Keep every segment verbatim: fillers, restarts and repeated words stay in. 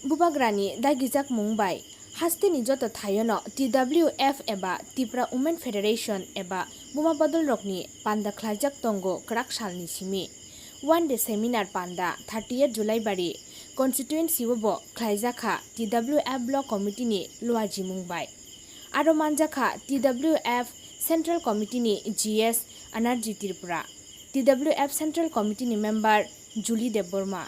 Bubagrani dagijak mung bai hasteni joto thaiono T W F eba Tipra Women Federation eba Buma Bodolrokni panda khlaijak tongo kwrak salni simi. One day seminar panda thirtieth July bari constituency o bo khlaijakha T W F Block Committee ni luajimung bai. Aro manjakha T W F Central Committee ni G S Anerjee Tripura, T W F Central Committee ni member Julie Debbarma,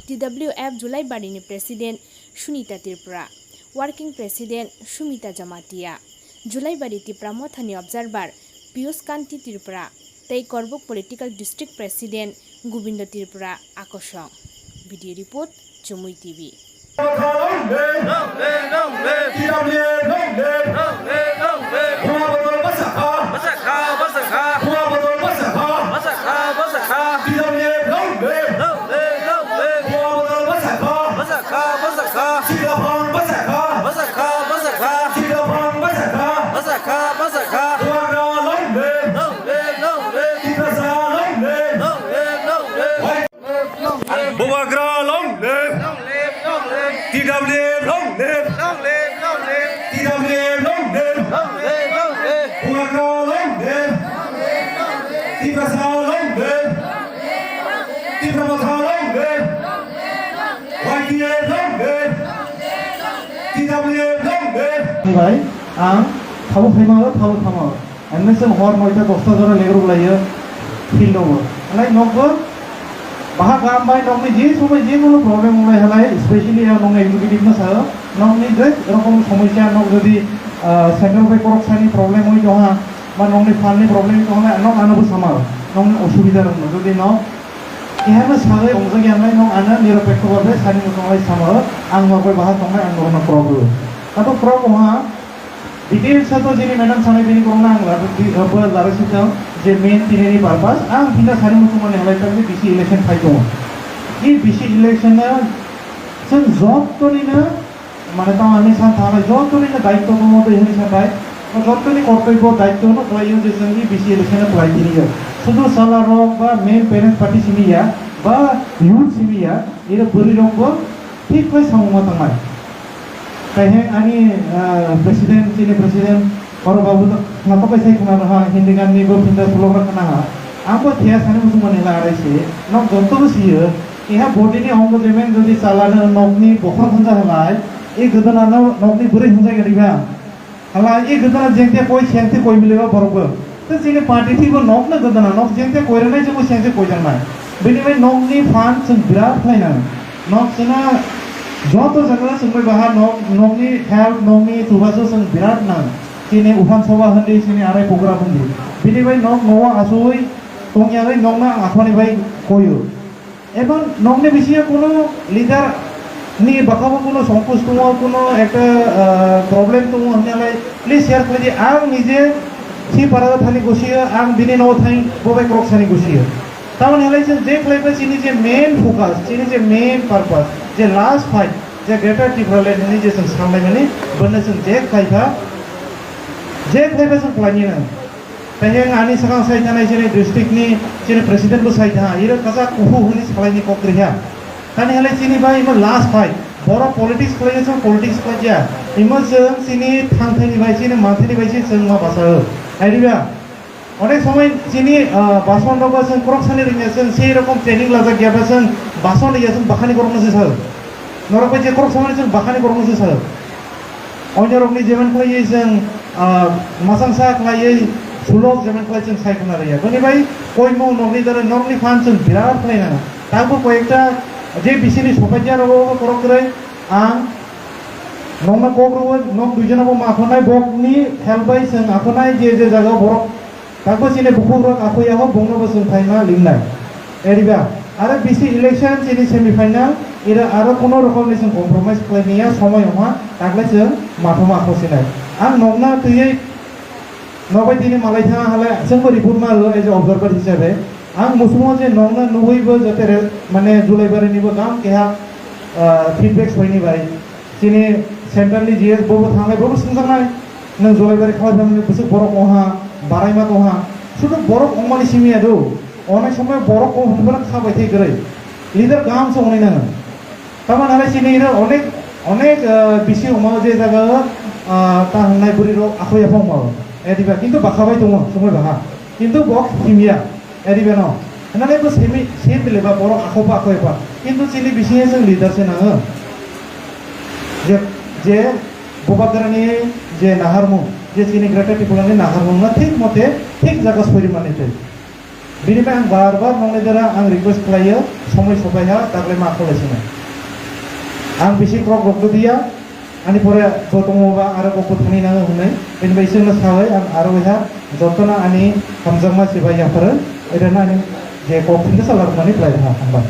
T W F Julaibari ni President Sunita Tripura, Working President Sumita Jamatia, Julaibari Tipra Motha ni Observer Piyush Kanti Tripura tei Korbuk Political District President Gobindo Tripura akosong. Video report, Chumui T V. Bubagra long live! T W F long live! T W F long live! Bubagra long live! Tiprasa long live! Tipra Motha long live! Y T F long live! T W F long live! Bai, ang thabo phaima, thabo thamo. Emne chwng hor noita dosta jora legrok laiyo field o. Halai nokbo baha kam bai nokni je somoi je kono problem wnglai halai, specially ang nokni executive no sao, nokni je rokom somosya nok jodi, ah, center bai korok sani problem oi tongha, ba nokni fund ni problem tongha, nok ano bo sama, nokni osubida rok no jodi nok keha no sawi ongjak ya nai nok ano niropekho bhabe sani muchung lai sama, ang nok bai baha tongnai ang nok no problem. Tato problem ha, Details o to jini madam sanai bini borokno ang laro di, uh, bo laro sitang je main tinini purpose. Ang hina sari muchung mani halai tang je B C election phai tongo. I B C election o chwng joto nino mane tamo ani san thangnai joto nino daityo tongo tei hwnwi sabai. O joto ni kortobyo daityo no khlai o je chwng i B C election o khlai tini o. Sudu sala rok ba main parents party simi ya ba youth simi ya, ira bwrwi rok bo thik khlai samung ma tangmai. Kaiheng ani, ah, president, chini president, oro babu to nato kaisa khna ha, Hindi gan ni bo phinda pulok ra khna ha. Ang bo thia sani muchung mani la arai se, nok jonto bo siyo. Iha body ni ongo jemen jodi chalano nok ni bokhor hunja halai, i gudana no nok ni bwrwi hunja gari ba. Hala i gudana jengte koi sengte koi mileba borok bo. Te chini party thibo nok na gudana nok jengte koi rwnai jebo sengte koi jangnai. Bini bai nok ni phan chwng birat khlai nang. Nok chwngno joto jaga chwng bai baha nok, nok ni help, nok ni chubachu chwng birat nang. Chini uphan soba hwndi, chini arai bugra hwndi. Bini bai nok nogo asui tongya bai nok na akhoni bai koyo. Ebong nokni bisingo kuno leader ni bwkhao kuno songkos tongo, kuno ekta, ah, problem tongo hwnwi halai please share khlai di. Ang nije si para thani gosio, ang bini nogo thang bo bai khorok sani gosio. Tamoni halai chwng je khlai bai chini je main focus, chini je main purpose, je last fight, je Greater Tipraland hwnwi je chwng salnai mani, bono chwng je khlai kha, je khlai bai chwng khlai nai. Tei heng ani sakang sai thanai chini district ni chini president bo sai tha, iro kasak kuhu hwnwi salai ni kok riha. Tani halai chini bai imo last fight. Borok politics khlai chwng politics khlai ya. Imo chwng chini thangthai ni bai chini manthai ni bai chini chwng ma basa o. Ai riba. Onek somoi chini, ah, bason rok ba chwng khorok sani ringya chwng sei rokom training lajak ya ba chwng bason ya chwng bakhani korokno se sao. Norok bai je khorok somoi chwng bakhani korokno se sao. Onyorokni jemen khlaiwi chwng, ah, masangsa khlaiwi sulok jemen khlai chwng sai khna rwya. Boni bai koimung nokni dara nokni phan chwng birat khlai nang. Tangbo koyekta je bisini sopaija rogo korok kwrwi ang nokno kok rwo, nok duijona bo ma khonai bokni help bai chwng akhonai je je jaga borok Takbo chini bukhuk rok aphoi yago bongno bo chwng phaima lingnai. Eriba, aro B C election chini semi final, ira aro kuno rokom ni chwng compromise khlai niya somoi wngma, takle chwng mathoma akho sinai. Ang nokna twiwi nokbai tini malai thang halai chwngbo report ma rw as a observer hisabe. Ang musumo je nokna nugwi bo jate re, mane Julaibari ni bo gam keha, ah, feedback soini bai. Chini center ni G S bobo thanglai bobo swngjaknai, nwng Jolaibari khalai phaimani bwswk borok wngha, baraima tongha, sudu borok wngmani simi ya do, onai somoi borok o hwnwi bono kha bai thai kwrwi, leader kaham se wngnai nang. Tamo nalai chini iro onek, onek, ah, bisi omo je jaga, ah, ta hangnai buri rok akhoi aphong ma. Ediba kintu bakha bai tongo, sumoi baha. Kintu bok himya, ediba no. Nalai bo semi, sem bile ba borok akho ba akhoi ba. Kintu chini bisi je leader se nango. Je, je Bubagrani je naharmung, je chini Greater Tipraland ni naharmung na thik mote, thik jaga sori mani tei. Bini bai ang bar bar nongni dara ang request khlaio, somoi sopai ha, daglai ma kholai sino. Ang bisi krok rok dia, ani pore bo tongo ba aro bo thani nango hwnwi, bini bai isingno sawi ang aro ha, jotono ani hamjakma sibai yapharo, edana ani je kok thinde salar mani khlai ha, hamba.